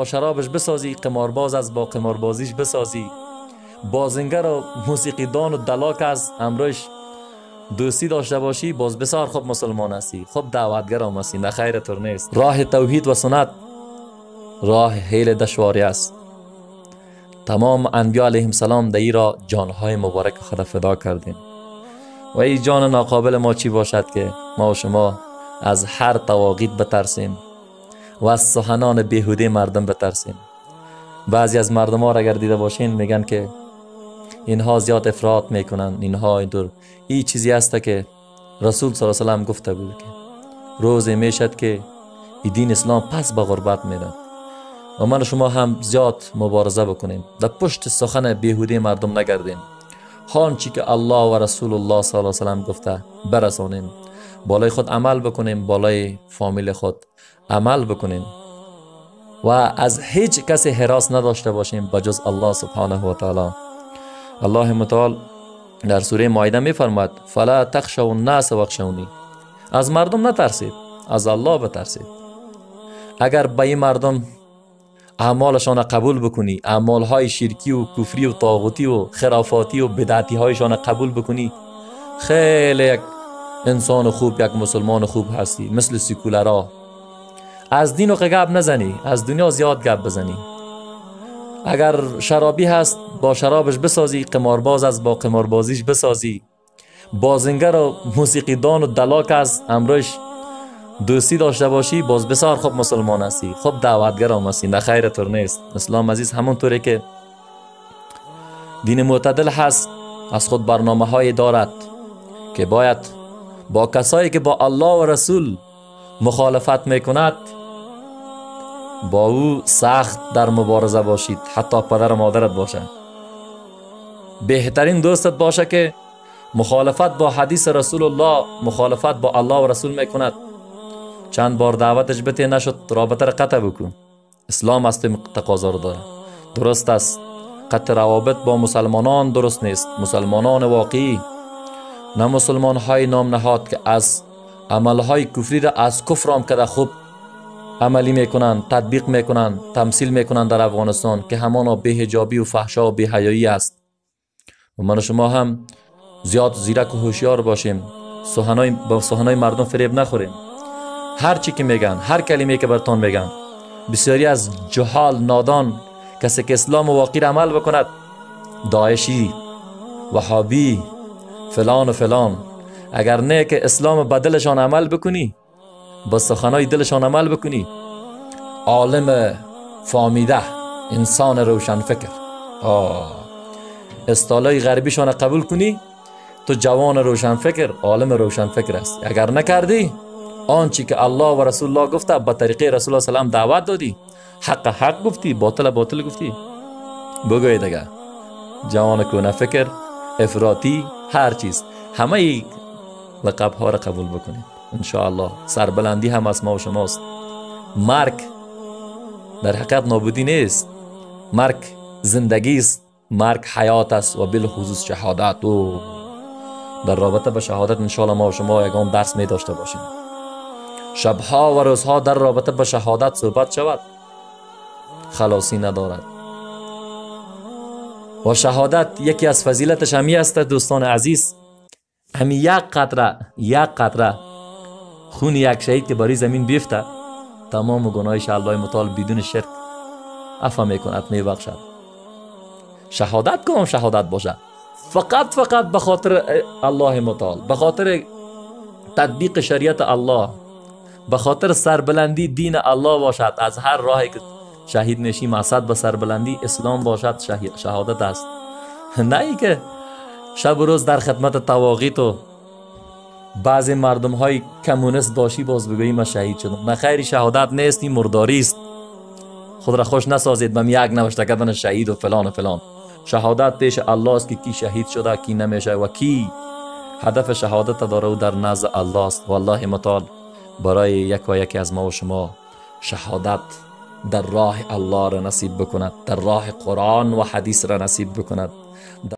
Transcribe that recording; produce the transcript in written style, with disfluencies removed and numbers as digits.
با شرابش بسازی، قمارباز است با قماربازیش بسازی، بازنگر و موسیقیدان و دلاک است همراهش دوستی داشته باشی، باز بسیار خوب مسلمان هستی، خوب دعوتگر هم هستی، نه خیر تر نیست. راه توحید و سنت راه خیلی دشواری است. تمام انبیا علیهم السلام در این راه جانهای مبارک خود فدا کردیم و این جان ناقابل ما چی باشد که ما و شما از هر طواغیت بترسیم و از سخنان بیهوده مردم بترسیم. بعضی از مردم ها را اگر دیده باشین میگن که اینها زیاد افراط میکنن، اینها اینطور. این چیزی است که رسول صلی الله علیه و سلم گفته بود که روزی میشد که دین اسلام پس به غربت میره و من و شما هم زیاد مبارزه بکنیم، در پشت سخن بیهوده مردم نگردیم، چی که الله و رسول الله صلی الله علیه و سلم گفته برسانیم، بالای خود عمل بکنیم، بالای فامیل خود عمل بکنیم و از هیچ کسی هراس نداشته باشیم بجز الله سبحانه و تعالی. الله متعال در سوره مائده میفرماد فلا تخشوا الناس واخشونی، از مردم نترسید، از الله بترسید. اگر به این مردم اعمالشان قبول بکنی، اعمالهای شرکی و کفری و طاغوتی و خرافاتی و بدعتی هایشان قبول بکنی، خیلی یک انسان خوب، یک مسلمان خوب هستی. مثل سیکولرا از دین و گپ نزنی، از دنیا زیاد گپ بزنی. اگر شرابی هست با شرابش بسازی، قمارباز است با قماربازیش بسازی، بازنگر و موسیقیدان و دلاک است همراهش دوستی داشته باشی، باز بسیار خوب مسلمان هستی، خوب دعوتگر هم هستی، نه خیر تر نیست. اسلام عزیز همونطوری که دین معتدل هست، از خود برنامه های دارد که باید با کسایی که با الله و رسول مخالفت میکند با او سخت در مبارزه باشید، حتی پدر و مادرت باشه، بهترین دوستت باشه که مخالفت با حدیث رسول الله، مخالفت با الله و رسول میکند، چند بار دعوتش بته نشد، رابطه را قطع بکن. اسلام از تقاضا رو داره. درست است قطع روابط با مسلمانان درست نیست، مسلمانان واقعی، نه مسلمان های نام نهاد که از عملهای کفری را از کفر هم که خوب عملی میکنن، تطبیق میکنن، تمثیل میکنن در افغانستان که همانا بی‌حجابی و فحشا و بی‌حیایی است. و من و شما هم زیاد زیرک و هوشیار باشیم، با سخنای مردم فریب نخوریم. هر چی که میگن، هر کلمه که برتان میگن، بسیاری از جهال، نادان، کسی که اسلام واقعی را عمل بکند، داعشی، وهابی، فلان و فلان، اگر نه که اسلام بدلشان عمل بکنی، با سخنای دلشان عمل بکنی، عالم فامیده، انسان روشنفکر، اصطلاح غربیشان قبول کنی، تو جوان روشنفکر، عالم روشنفکر است. اگر نکردی، آنچه که الله و رسول الله گفته به طریقه رسول الله سلام دعوت دادی، حق حق گفتی، باطل باطل گفتی، بگوی دیگه جوان کونه فکر، افراطی، هر چیز، همه لقب ها را قبول بکنید انشاءالله. سربلندی هم از ما و شماست. مرگ در حقیقت نابودی نیست، مرگ زندگی است، مرگ حیات است و بالخصوص شهادت. و در رابطه به شهادت انشاءالله ما و شما یگان درس می داشته باشیم. شبها و روزها در رابطه به شهادت صحبت شود، خلاصی ندارد. و شهادت یکی از فضیلتش همی است دوستان عزیز، همی یک قطره، یک قطره خون یک شهید که باری زمین بیفته، تمام گناهش الله متعال بدون شرک عفو میکند، میبخشد. شهادت کنم شهادت باشه، فقط فقط به خاطر الله متعال، به خاطر تطبیق شریعت الله، به خاطر سربلندی دین الله باشد. از هر راهی که شهید میشی مقصد به سربلندی اسلام باشد، شهادت است. نه ای که شب و روز در خدمت طواغیت و بعضی مردم های کمونیست باشی باز بگویی من شهید شدم. نه خیری، شهادت نیست، این مرداری است. خود را خوش نسازید به یک نوشته کردن شهید و فلان و فلان. شهادت پیش الله است که کی شهید شده، کی نمیشه و کی هدف شهادت داره و در نزد الله است. والله متعال برای یک و یکی از ما و شما شهادت در راه الله را نصیب بکند، در راه قرآن و حدیث را نصیب بکند.